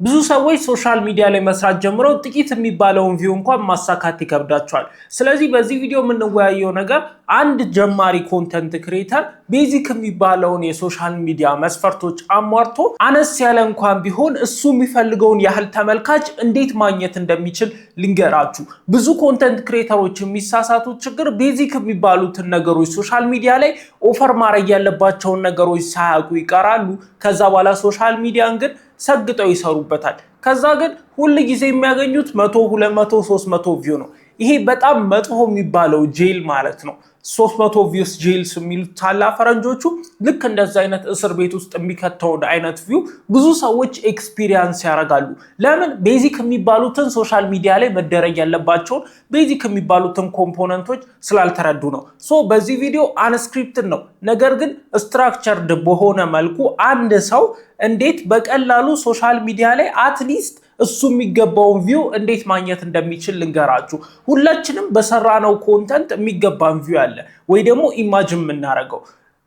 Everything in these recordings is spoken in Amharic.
ብዙ ሰዎች social media ላይ መስራት ጀምረው ጥቂት የሚባለውን view እንኳን ማሳካት ይከብዳቸዋል። ስለዚህ በዚህ ቪዲዮ የምንወያየው ነገር አንድ ጀማሪ content creator basic የሚባለውን የ social media መስፈርቶች አሟልቶ አነስ ያለ እንኳን ቢሆን እሱ የሚፈልገውን ያህል ተመልካች እንዴት ማግኘት እንደሚችል ልንገራችሁ። ብዙ content creator ኦች የሚሳሳቱት ችግር basic የሚባሉትን ነገሮች፣ social media ላይ offer ማድረግ ያለባቸውን ነገሮች ሳያውቁ ይቀራሉ። ከዛ በኋላ social media ን ግን ሰግጠው ይሰሩበታል። ከዛ ግን ሁል ጊዜ የሚያገኙት 100፣ 200፣ 300 view ነው። ይሄ በጣም መጥፎ የሚባለው jail ማለት ነው። 300 views jails የሚሉት ታላ ፈረንጆቹ፣ ልክ እንደዚ አይነት እስር ቤት ውስጥ የሚከተውን አይነት view ብዙ ሰዎች experience ያደርጋሉ። ለምን? Basic የሚባሉትን social media ላይ መደረግ ያለባቸውን basic የሚባሉትን component ኦች ስላልተረዱ ነው። So በዚህ ቪዲዮ unscripted ነው፣ ነገር ግን structured በሆነ መልኩ አንድ ሰው እንዴት በቀላሉ social media ላይ at least እሱ የሚገባውን view እንዴት ማግኘት እንደሚችል ልንገራችሁ። ሁላችንም በሰራነው content የሚገባን view አለ ወይ ደግሞ imagine የምናደርገው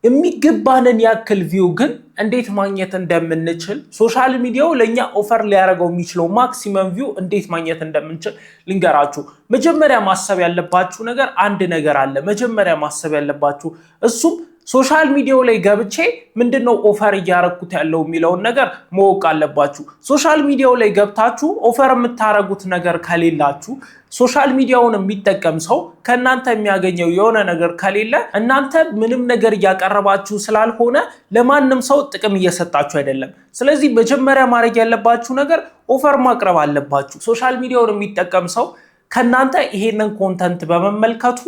የሚገባንን ያክል view ግን እንዴት ማግኘት እንደምንችል፣ social media ው ለእኛ offer ሊያደርገው የሚችለው maximum view እንዴት ማግኘት እንደምንችል ልንገራችሁ። መጀመሪያ ማሰብ ያለባችሁ ነገር አንድ ነገር አለ። መጀመሪያ ማሰብ ያለባችሁ እሱም social media ው ላይ ገብቼ ምንድነው offer እያረኩት ያለው የሚለውን ነገር ማወቅ አለባችሁ። Social media ው ላይ ገብታችሁ offer የምታረጉት ነገር ከሌላችሁ፣ social media ውን የሚጠቀም ሰው ከእናንተ የሚያገኘው የሆነ ነገር ከሌለ፣ እናንተ ምንም ነገር እያቀረባችሁ ስላልሆነ ለማንም ሰው ጥቅም እየሰጣችሁ አይደለም። ስለዚህ መጀመሪያ ማድረግ ያለባችሁ ነገር offer ማቅረብ አለባችሁ። Social media ውን የሚጠቀም ሰው ከእናንተ ይሄንን content በመመልከቱ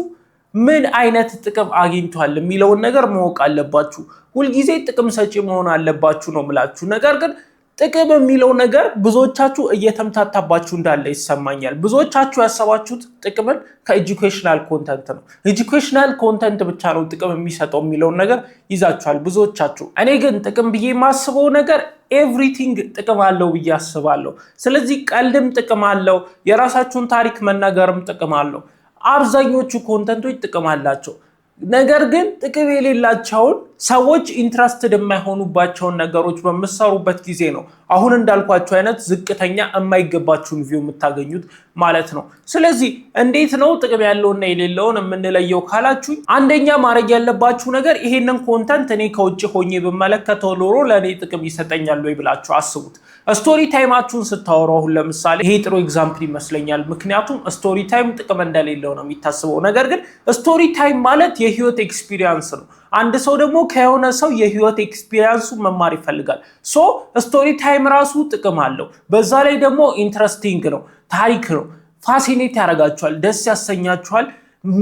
ምን አይነት ጥቅም አግኝቷል የሚለውን ነገር ማወቅ አለባችሁ። ሁልጊዜ ጥቅም ሰጪ መሆን አለባችሁ ነው የምላችሁ። ነገር ግን ጥቅም የሚለው ነገር ብዙዎቻችሁ እየተምታታባችሁ እንዳለ ይሰማኛል። ብዙዎቻችሁ ያሰባችሁት ጥቅምን ከ educational content ነው። Educational content ብቻ ነው ጥቅም የሚሰጠው የሚለውን ነገር ይዛችኋል ብዙዎቻችሁ። እኔ ግን ጥቅም ብዬ የማስበው ነገር everything ጥቅም አለው ብዬ አስባለሁ። ስለዚህ ቀልድም ጥቅም አለው፣ የራሳችሁን ታሪክ መናገርም ጥቅም አለው። አብዛኞቹ content ኦች ጥቅም አላቸው። ነገር ግን ጥቅም የሌላቸውን፣ ሰዎች interested የማይሆኑባቸውን ነገሮች በምትሰሩበት ጊዜ ነው አሁን እንዳልኳችሁ አይነት ዝቅተኛ የማይገባችሁን view የምታገኙት ማለት ነው። ስለዚህ እንዴት ነው ጥቅም ያለውና የሌለውን የምንለየው ካላችሁ፣ አንደኛ ማድረግ ያለባችሁ ነገር ይሄንን content እኔ ከውጭ ሆኜ ብመለከተው ኖሮ ለእኔ ጥቅም ይሰጠኛል ወይ ብላችሁ አስቡት። Story time ኣችሁን ስታወሩ፣ አሁን ለምሳሌ ይሄ ጥሩ example ይመስለኛል። ምክንያቱም story time ጥቅም እንደሌለው ነው የሚታስበው። ነገር ግን story time ማለት የህይወት experience ነው። አንድ ሰው ደግሞ ከሆነ ሰው የህይወት experience ኡ መማር ይፈልጋል። So story time ራሱ ጥቅም አለው። በዛ ላይ ደግሞ interesting ነው፣ ታሪክ ነው፣ fascinate ያደርጋችኋል፣ ደስ ያሰኛችኋል።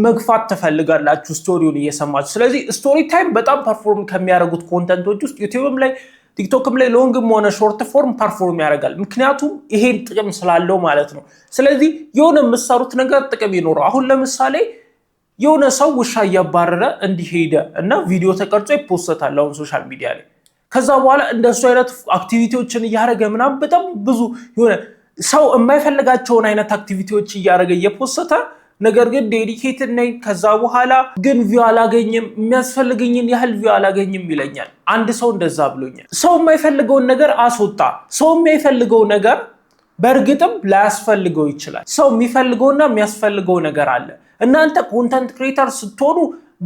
መግፋት ትፈልጋላችሁ story ውን እየሰማችሁ። ስለዚህ story time በጣም perform ከሚያደርጉት content ኦች ውስጥ ዩቲዩብም ላይ ቲክቶክም ላይ long ም ሆነ short form perform ያደርጋል። ምክንያቱም ይሄን ጥቅም ስላለው ማለት ነው። ስለዚህ የሆነ የምትሰሩት ነገር ጥቅም ይኖረው። አሁን ለምሳሌ የሆነ ሰው ውሻ እያባረረ እንዲሄደ እና ቪዲዮ ተቀርጾ ይፖሰታል አሁን social media ላይ። ከዛ በኋላ እንደሱ አይነት activity ዎችን እያደረገ ምናምን፣ በጣም ብዙ የሆነ ሰው የማይፈልጋቸውን አይነት activity ዎች እያደረገ እየፖሰተ፣ ነገር ግን dedicated ነኝ፣ ከዛ በኋላ ግን view አላገኝም፣ የሚያስፈልገኝን ያህል view አላገኝም ይለኛል። አንድ ሰው እንደዛ ብሎኛል። ሰው የማይፈልገውን ነገር አስወጣ። ሰው የማይፈልገው ነገር በእርግጥም ላያስፈልገው ይችላል። ሰው የሚፈልገውና የሚያስፈልገው ነገር አለ። እናንተ content creator ስትሆኑ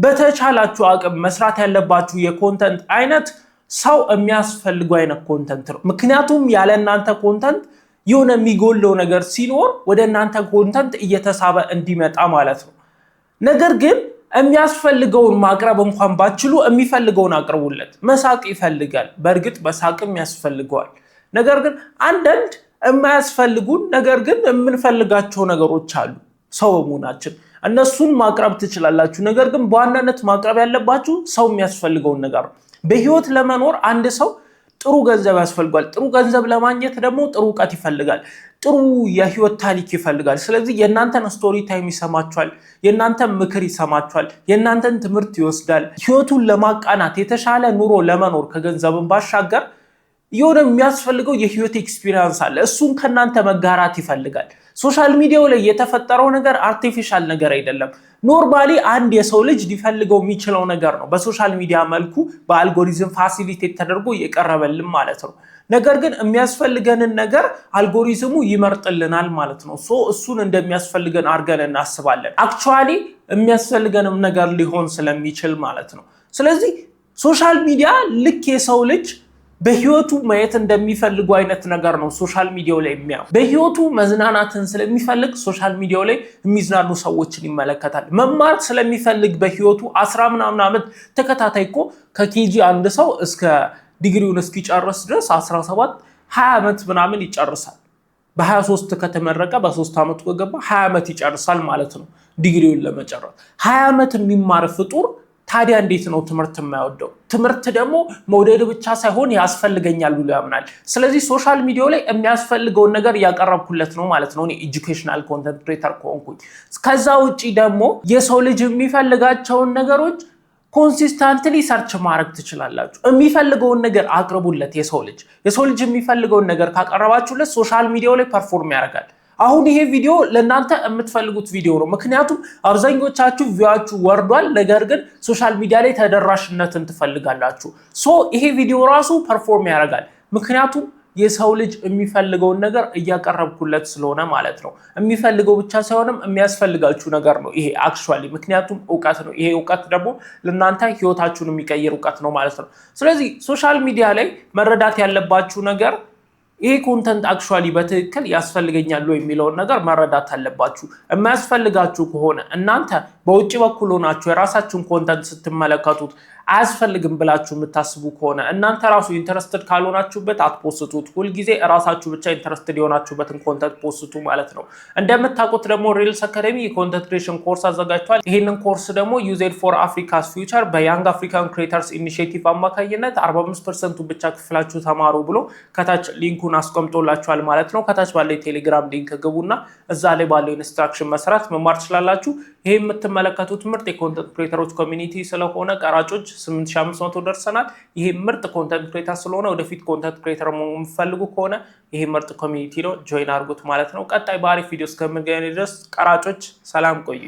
በተቻላችሁ አቅም መስራት ያለባችሁ የ content አይነት ሰው የሚያስፈልገው አይነት content ነው። ምክንያቱም ያለ እናንተ content የሆነ የሚጎለው ነገር ሲኖር ወደ እናንተ content እየተሳበ እንዲመጣ ማለት ነው። ነገር ግን የሚያስፈልገውን ማቅረብ እንኳን ባትችሉ የሚፈልገውን አቅርቡለት። መሳቅ ይፈልጋል። በእርግጥ መሳቅም ያስፈልገዋል። ነገር ግን አንዳንድ የማያስፈልጉን ነገር ግን የምንፈልጋቸው ነገሮች አሉ፣ ሰው በመሆናችን እነሱን ማቅረብ ትችላላችሁ። ነገር ግን በዋናነት ማቅረብ ያለባችሁ ሰው የሚያስፈልገውን ነገር ነው። በህይወት ለመኖር አንድ ሰው ጥሩ ገንዘብ ያስፈልገዋል። ጥሩ ገንዘብ ለማግኘት ደግሞ ጥሩ እውቀት ይፈልጋል። ጥሩ የህይወት ታሪክ ይፈልጋል። ስለዚህ የእናንተን story time ይሰማችኋል፣ የእናንተን ምክር ይሰማችኋል፣ የእናንተን ትምህርት ይወስዳል። ህይወቱን ለማቃናት፣ የተሻለ ኑሮ ለመኖር ከገንዘብን ባሻገር የሆነ የሚያስፈልገው የህይወት experience አለ። እሱን ከእናንተ መጋራት ይፈልጋል። Social media ው ላይ የተፈጠረው ነገር artificial ነገር አይደለም። Normally አንድ የሰው ልጅ ሊፈልገው የሚችለው ነገር ነው። በ social media መልኩ በ algorithm facilitate ተደርጎ የቀረበልን ማለት ነው። ነገር ግን የሚያስፈልገንን ነገር አልጎሪዝሙ ይመርጥልናል ማለት ነው። So እሱን እንደሚያስፈልገን አድርገን እናስባለን። Actually የሚያስፈልገንም ነገር ሊሆን ስለሚችል ማለት ነው። ስለዚህ social media ልክ የሰው ልጅ በህይወቱ ማየት እንደሚፈልጉ አይነት ነገር ነው social media ው ላይ የሚያየው። በህይወቱ መዝናናትን ስለሚፈልግ social media ው ላይ የሚዝናኑ ሰዎችን ይመለከታል። መማር ስለሚፈልግ በህይወቱ 10 ምናምን ዓመት ተከታታይ እኮ ከ KG አንድ ሰው እስከ ዲግሪውን እስኪጨርስ ድረስ 17 20 ዓመት ምናምን ይጨርሳል። በ23 ከተመረቀ፣ በ3 ዓመቱ ከገባ 20 ዓመት ይጨርሳል ማለት ነው ዲግሪውን ለመጨረስ። 20 ዓመት የሚማር ፍጡር ታዲያ እንዴት ነው ትምህርት የማይወደው? ትምህርት ደግሞ መውደድ ብቻ ሳይሆን ያስፈልገኛል ብሎ ያምናል። ስለዚህ social media ው ላይ የሚያስፈልገውን ነገር እያቀረብኩለት ነው ማለት ነው እኔ educational content creator ከሆንኩኝ። ከዛ ውጭ ደግሞ የሰው ልጅ የሚፈልጋቸውን ነገሮች consistently search ማድረግ ትችላላችሁ። የሚፈልገውን ነገር አቅርቡለት። የሰው ልጅ የሚፈልገውን ነገር ካቀረባችሁለት social media ው ላይ perform ያደርጋል። አሁን ይሄ ቪዲዮ ለእናንተ የምትፈልጉት ቪዲዮ ነው። ምክንያቱም አብዛኞቻችሁ view ኣችሁ ወርዷል፣ ነገር ግን social media ላይ ተደራሽነትን ትፈልጋላችሁ። So ይሄ ቪዲዮ ራሱ perform ያደርጋል። ምክንያቱም የሰው ልጅ የሚፈልገውን ነገር እያቀረብኩለት ስለሆነ ማለት ነው። የሚፈልገው ብቻ ሳይሆንም የሚያስፈልጋችሁ ነገር ነው ይሄ actually፣ ምክንያቱም እውቀት ነው። ይሄ እውቀት ደግሞ ለእናንተ ህይወታችሁን የሚቀይር እውቀት ነው ማለት ነው። ስለዚህ social media ላይ መረዳት ያለባችሁ ነገር ይሄ content actually በትክክል ያስፈልገኛል የሚለውን ነገር መረዳት አለባችሁ። የማያስፈልጋችሁ ከሆነ፣ እናንተ በውጭ በኩል ሆናችሁ የራሳችሁን content ስትመለከቱት አያስፈልግም ብላችሁ የምታስቡ ከሆነ፣ እናንተ ራሱ interested ካልሆናችሁበት አት post ቱት። ሁልጊዜ እራሳችሁ ብቻ interested የሆናችሁበትን content post ቱ ማለት ነው። እንደምታውቁት ደግሞ Reels Academy የ content creation course አዘጋጅቷል። ይህንን ኮርስ ደግሞ ዩዜድ for Africa's Future በ Young African Creators Initiative አማካኝነት 45% ኡ ብቻ ከፍላችሁ ተማሩ ብሎ ከታች link ኡን አስቀምጦላችኋል ማለት ነው። ከታች ባለው የቴሌግራም link ግቡና እዛ ላይ ባለው instruction መሰረት መማር ትችላላችሁ። ይሄ የምትመለከቱት ምርጥ የ content creator ኦች community ስለሆነ፣ ቀራጮች 8500 ደርሰናል። ይሄ ምርጥ content creator ስለሆነ፣ ወደፊት content creator መሆን የምትፈልጉ ከሆነ ይሄ ምርጥ community ነው፣ join አድርጉት ማለት ነው። ቀጣይ በአሪፍ ቪዲዮ እስከምንገናኝ ድረስ ቀራጮች ሰላም ቆዩ።